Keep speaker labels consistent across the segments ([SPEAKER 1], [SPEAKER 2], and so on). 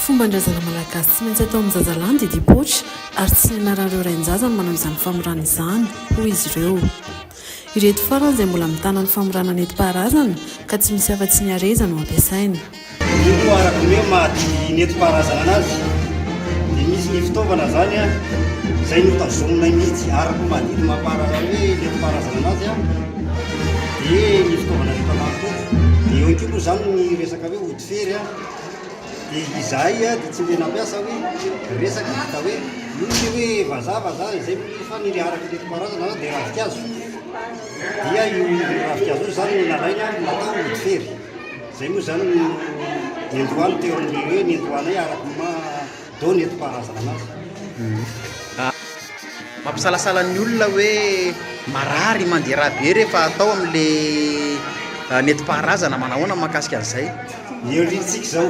[SPEAKER 1] Fomban-drazana malagasy tsy maintsy atao amin'ny zazalahy ny didim-poitra ary tsy nianaran'ireo rain-jaza ny manao izany famorana izany, hoy izy ireo. Ireto farany izay mbola mitana ny famorana nentim-paharazana ka tsy misy afa-tsy ny hareza no ampiasaina.
[SPEAKER 2] Io moa araka ny hoe maha didy nentim-paharazana anazy dia misy ny fitaovana izany izay notazominay mihitsy araka ny maha didy maha-paharazana hoe nentim-paharazana anazy dia ny fitaovana rehetra manontolo. Dia eo ihany koa moa izany ny resaka hoe ody fery Dia izahay dia tsy mbe nampiasa hoe resaka ka hoe io ny hoe vazaha vazaha izay moa izy fa ny araka ny nentim-paharazana zany dia ravinkazo. Dia io ravinkazo io zany no nalaina natao ody fery. Izay moa zany no niandohany teo amin'ny hoe niandohanay araka ny maha don nentim-paharazana anazy.
[SPEAKER 3] Mampisalasala ny olona hoe marary mandeha rà be rehefa atao amin'le nentim-paharazana, manahoana ny mahakasika an'izay?
[SPEAKER 2] Ny eo-ndrintsika izao,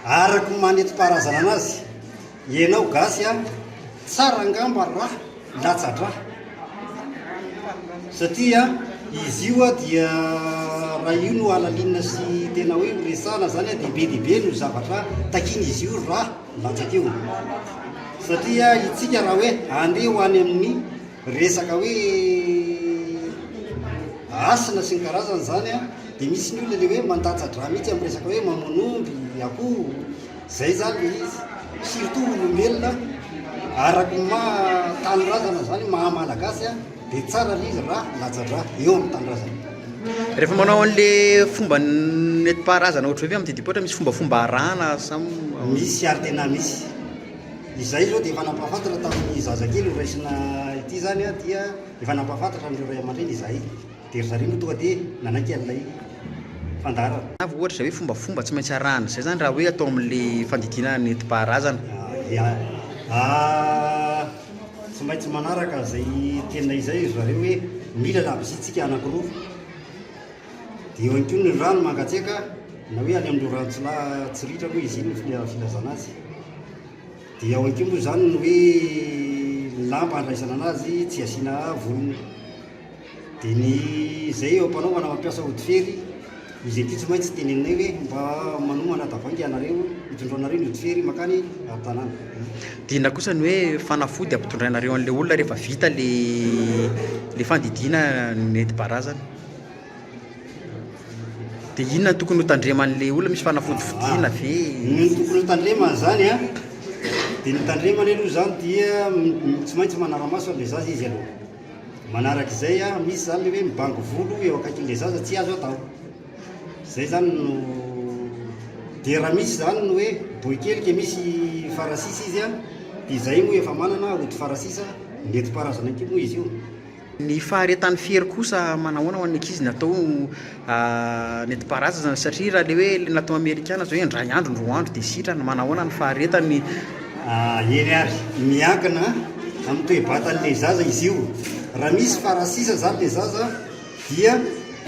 [SPEAKER 2] araka ny maha nentim-paharazana anazy, ianao gasy a, tsara angamba raha latsa-drà, satria izy io dia raha io no halalinina sy tena hoe ho resahana zany dia be dia be no zavatra takian'izy io raha latsaka io. Satria itsika raha hoe andeha ho any amin'ny resaka hoe hasina sy ny karazany izany an, dia misy ny olona ilay hoe mandatsa-drà mihitsy amin'ny resaka hoe mamono omby, akoho, izay izany ilay izy. Surtout olombelona, araka ny maha tanindrazana izany, maha malagasy an, dia tsara ilay izy raha latsa-drà eo amin'ny tanindrazana.
[SPEAKER 3] Rehefa manao an'ilay fomba nentim-paharazana ohatr'izao ve amin'ny didim-poitra misy fombafomba arahana sa?
[SPEAKER 2] Misy ary tena misy. Izay izao dia efa nampahafantatra tamin'ny zazakely ho raisina ity izany dia efa nampahafantatra an'ireo ray aman-dreny izahay. Dia ry zareo moa tonga dia nanaiky an'ilay fandaharana.
[SPEAKER 3] Na ohatra izay hoe fombafomba tsy maintsy arahana izay izany raha hoe atao amin'ilay fandidiana nentim-paharazana.
[SPEAKER 2] Ya. Tsy maintsy manaraka izay teninay izay ry zareo hoe mila labozia tsika anankiroa. Dia eo ihany koa ny rano mangatsiaka na hoe any amin'ireo rano tsy la- tsy ritra moa izy iny no filazana azy. Dia ao ihany koa moa izany ny hoe lamba andraisana anazy tsy asiana volony. Dia ny izay eo am-panaovana mampiasa ody fery, izy ity tsy maintsy teneninay hoe mba manomana tavoahangy ianareo hitondranareo ny ody fery mankany an-tanàna.
[SPEAKER 3] Dia inona kosa ny hoe fanafody ampitondrainareo an'ilay olona rehefa vita ilay fandidiana nentim-paharazana? Dia inona no tokony hotandreman'ilay olona? Misy fanafody vidiana ve?
[SPEAKER 2] Ny tokony hotandremana izany an, dia ny tandremany aloha izany dia tsy maintsy manara-maso an'ilay zaza izy aloha. Manaraka izay an, misy izany ilay hoe mibango volo eo akaikin'ilay zaza tsy azo atao. Izay izany no dia raha misy izany ny hoe boy kely ka misy farasisa izy an, dia izay moa efa manana ody farasisa nentim-paharazana koa moa izy io.
[SPEAKER 3] Ny faharetan'ny fery kosa manahoana ho an'ny ankizy ny atao nentim-paharazana satria raha ilay hoe ilay natao amerikana izao hoe indray andro roa andro dia sitrana, manahoana ny faharetany?
[SPEAKER 2] Eny ary, miankina amin'ny toe-batan'ilay zaza izy io. Raha misy farasisa izany ilay zaza dia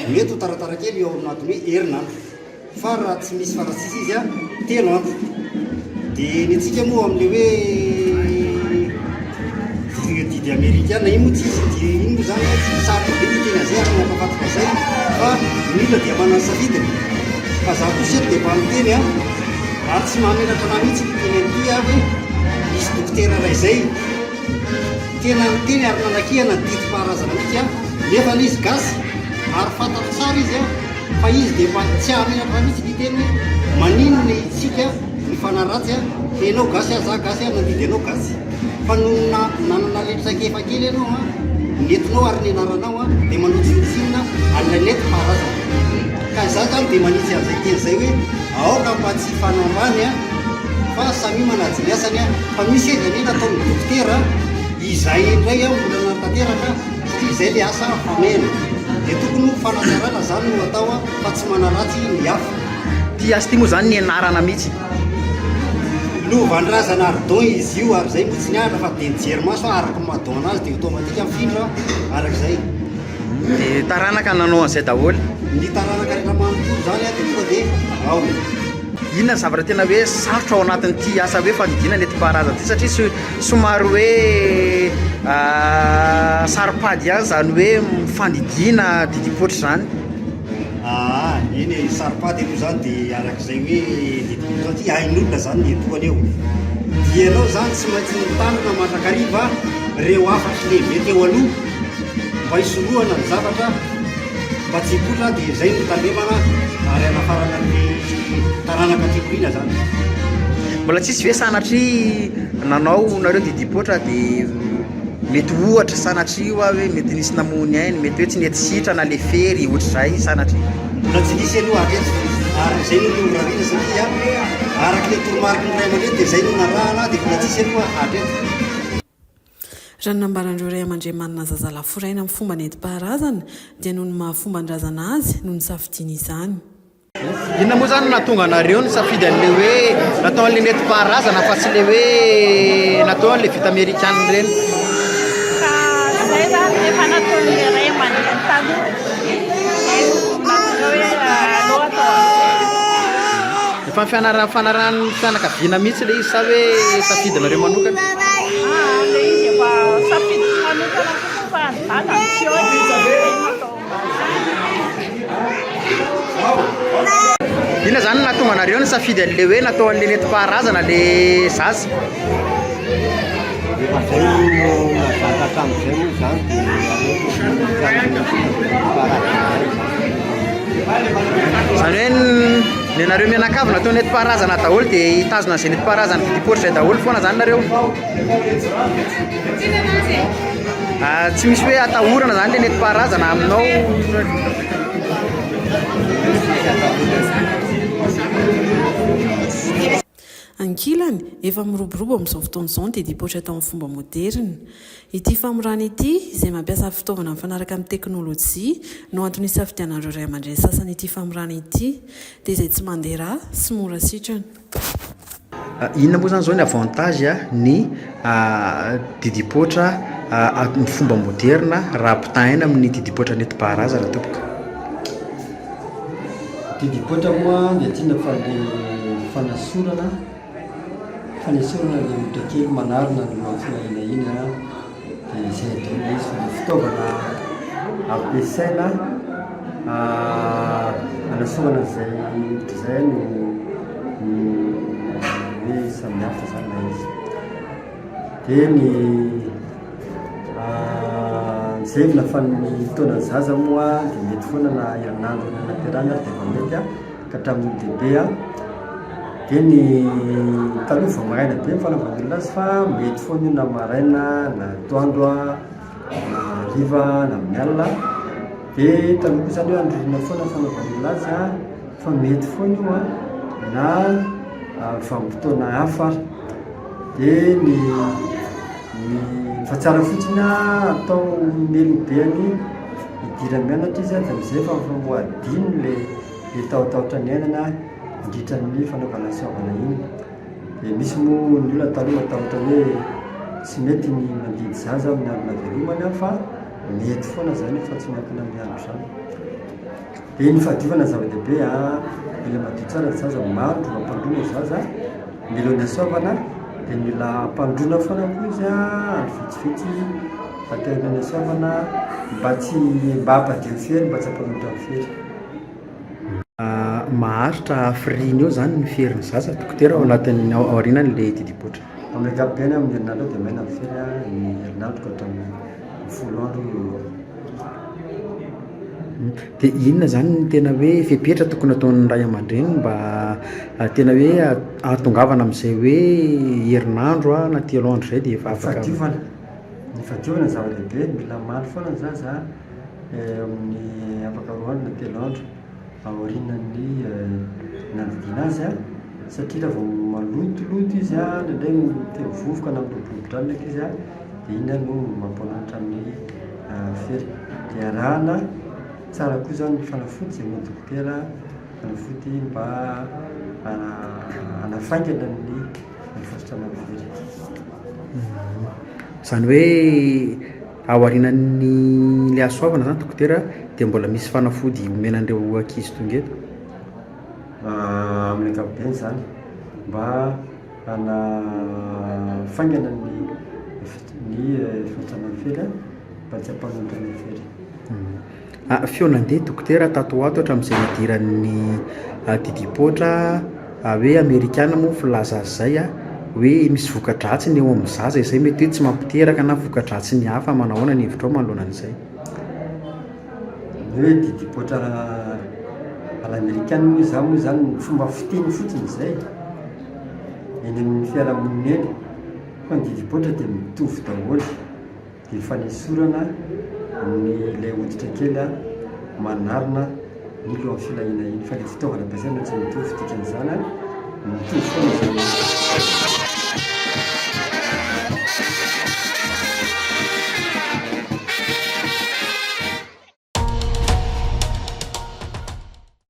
[SPEAKER 2] mety ho taratara kely eo anatin'ny hoe herinandro. Fa raha tsy misy farasisa izy an, telo andro. Dia ny antsika moa amin'ilay hoe didy amerikana, iny moa tsy izy, dia iny moa izany an, sarotra be ny hiteny an'izay ary ny hampahafantatra an'izay, fa ny olona dia manana ny safidiny. Fa za kosa eto dia mba miteny an, ary tsy mahamenatra anah mihitsy ny miteny an'ity aho hoe, misy dokotera iray izay, tena niteny ary nanakihana ny didim-paharazana mihitsy an, nefa izy gasy, ary fantatro tsara izy an, Fa izy dia mba tsy hahamenatra mihitsy ny hiteny hoe maninona itsika mifanaratsy a, fa ianao gasy a, za gasy a, nandidy anao gasy. Fa nony na nanana le traikefa kely ianao a, nentinao ary ny anaranao a, dia manao tsinontsinona an'ilay nentim-paharazana. Ka izaho izany dia manitsy an'izay teny izay hoe aoka mba tsy hifanambany a, fa samia manaja ny asany a, fa misy eza anie nataon'ny dokotera izay indray a mbola nanatanteraka, Satria izay le asa fameno. Dia tokony ho fanatsarana zany no atao fa tsy manaratsy ny hafa.
[SPEAKER 3] Ty asa ty moa zany nianarana mihitsy.
[SPEAKER 2] Lovan'drazana ary don izy io ary zay moa tsy nianatra fa dia nijery maso aho araka ny maha don anazy dia automatique mifindra arak'izay.
[SPEAKER 3] Dia taranaka nanao an'izay daholo.
[SPEAKER 2] Ny taranaka rehetra manontolo zany dia tonga dia ao.
[SPEAKER 3] Inona ny zavatra tena hoe sarotra ao anatin'ity asa hoe fandidiana nentim-paharazana ity satria somary hoe saro-pady ihany izany hoe fandidiana didim-poitra izany?
[SPEAKER 2] Aa, eny e, saro-pady aloha izany dia arak'izay hoe didim-pototra ity, hain'olona izany ny etoana eo. Dia ianao izany tsy maintsy mitandrina mandrakariva ireo hafatry lehibe teo aloha mba hisorohana ny zavatra mba tsy hipoitra dia izay no tandremana ary hanafarana ny taranaka aty aoriana izany.
[SPEAKER 3] Mbola tsisy ve sanatria nanao nareo didim-poatra dia Mety ohatra sanatria hoa hoe mety nisy namono ny ainy, mety hoe tsy nety sitrana le fery ohatr'izay sanatria.
[SPEAKER 2] Mbola tsy nisy aloha hatreto ary izay no norarina satria araka ilay toromariky ny ray aman-dreny dia izay no narahana dia mbola tsisy aloha hatreto.
[SPEAKER 1] Raha ny nambaran'ireo ray aman-dreny manana zazalahy foraina amin'ny fomba nentim-paharazana dia noho ny maha fomban-drazana azy no nisafidiany izany.
[SPEAKER 3] Inona moa zany no nahatonga anareo nisafidy an'le hoe natao an'le nentim-paharazana fa tsy le hoe natao an'le vita amerikana ireny?
[SPEAKER 4] Ka zay zany efa nataon'le ray aman-dreny taloha dia nahatonga hoe aleo atao am'zay.
[SPEAKER 3] Efa nifanarahan'ny fianakaviana mihitsy le izy sa hoe safidinareo manokana?
[SPEAKER 4] Aa le izy efa safidiko manokana kokoa fa ny dadany tsy eo dia zay no atao.
[SPEAKER 3] Inona zany no nahatonga anareo nisafidy an'le hoe natao an'le nentim-paharazana le zaza?
[SPEAKER 2] Efa zay no nahazatra hatramin'izay moa izany dia aleoko nentim-paharazana ihany izany.
[SPEAKER 3] Izany hoe ny anareo mianakavy natao nentim-paharazana daholo dia hitazona an'izay nentim-paharazana vidi-paosy izay daholo foana izany nareo? Tsy misy hoe atahorana zany le nentim-paharazana aminao?
[SPEAKER 1] Ankilany, efa miroborobo amin'izao fotoana izao ny didim-poitra atao amin'ny fomba moderina. Ity famorana ity, izay mampiasa fitaovana mifanaraka amin'ny teknolojia, no antony isafidianan'ireo ray aman-dreny sasany ity famorana ity, dia izay tsy mandeha rà sy mora sitrana.
[SPEAKER 3] Inona moa zany zao ny avantage ny didipoitra amin'ny fomba moderina raha ampitahaina amin'ny didipoitra nentim-paharazana tompoko?
[SPEAKER 2] Didipoitra moa dia tsy inona fa le fanasorana, fanesorana le hoditra kely manarona ny loha fihahina iny an, dia izay daholo ilay izy fa le fitaovana ampiasaina anasorana an'izay hoditra izay no hoe samihafa zany ilay izy. Dia ny izay na fa ny taonan'ny zaza moa dia mety foana na herinandro naterahana ary dia efa mety an, ka hatramin'ny olon-dehibe an. Dia ny taloha vao maraina be ny fanaovan'ny olona azy fa mety foana io na maraina na atoandro na hariva na amin'ny alina. Dia taloha koa izany hoe andro ririnina foana ny fanaovan'ny olona azy an, fa mety foana io an na vanim-potoana hafa ary. Dia ny ny fa tsara fotsiny an atao melobeany hidirany mianatra izy an, dia amin'izay efa ho adino ilay ilay tahotahotra niainana mandritra ny fanaovana soavana iny. Dia misy moa ny olona taloha matahotra hoe tsy mety ny mandidy zaza amin'ny andro nahavelomany fa mety foana izany fa tsy miankina amin'ny andro izany. Dia ny fahadiovana zava-dehibe an, mila madio tsara ny zaza, mandro, ampandroina ny zaza, mila ny hasoavana, dia mila ampandroina foana koa izy an, andro vitsivitsy aterina ny hasoavana mba tsy mba hampadio ny fery, mba tsy hampanotra ny fery.
[SPEAKER 3] Maharitra hafiriana eo izany ny ferin'ny zaza dokotera ao anatin'ny aorianan'ilay didim-poitra?
[SPEAKER 2] Amin'ny ankapobeny amin'ny herinandro eo dia maina ny fery an, ny herinandro ka hatramin'ny 10 andro eo ho eo.
[SPEAKER 3] Dia inona izany no tena hoe fepetra tokony ataon'ny ray aman-dreny mba tena hoe ahatongavana amin'izay hoe herinandro na 3 andro izay dia efa afaka.
[SPEAKER 2] Fahadiovana, ny fahadiovana no zava-dehibe, mila mandro foana ny zaza eo amin'ny afaka 2 andro na 3 andro aorianan'ny nandidiana azy an, satria raha vao malotoloto izy an, indraindray miteny vovoka na miroborobon-drano ny ankizy an, dia iny no mampanoatra ny fery. Dia arahana tsara koa izany ny fanafody izay omen'ny dokotera, fanafody mba hanafaingana ny fahasitranan'ny fery.
[SPEAKER 3] Izany hoe aorianan'ny ilay hasoavana izany dokotera dia mbola misy fanafody omena an'ireo ankizy tonga eto?
[SPEAKER 2] Amin'ny ankapobeny izany mba hanafaingana ny ny fahasitranan'ny fery mba tsy hampanoatra ny fery.
[SPEAKER 3] Feo nandeha dokotera tato ho ato hatramin'izay nidiran'ny didim-poatra hoe amerikana moa ny filaza azy izay hoe misy voka-dratsiny eo amin'ny zaza izay mety hoe tsy mampiteraka na voka-dratsiny hafa. Manao ahoana ny hevitrao manoloana an'izay?
[SPEAKER 2] Ny hoe didim-poatra à l'americaine moa izany moa izany fomba fiteny fotsiny izay eny amin'ny fiarahamonina eny fa ny didim-poatra dia mitovy daholo. Dia fanesorana ny ilay hoditra kely manarona ny lohan'ny filahiana iny fa ilay fitaovana ampiasaina tsy mitovy, dikan'izany mitovy foana izany.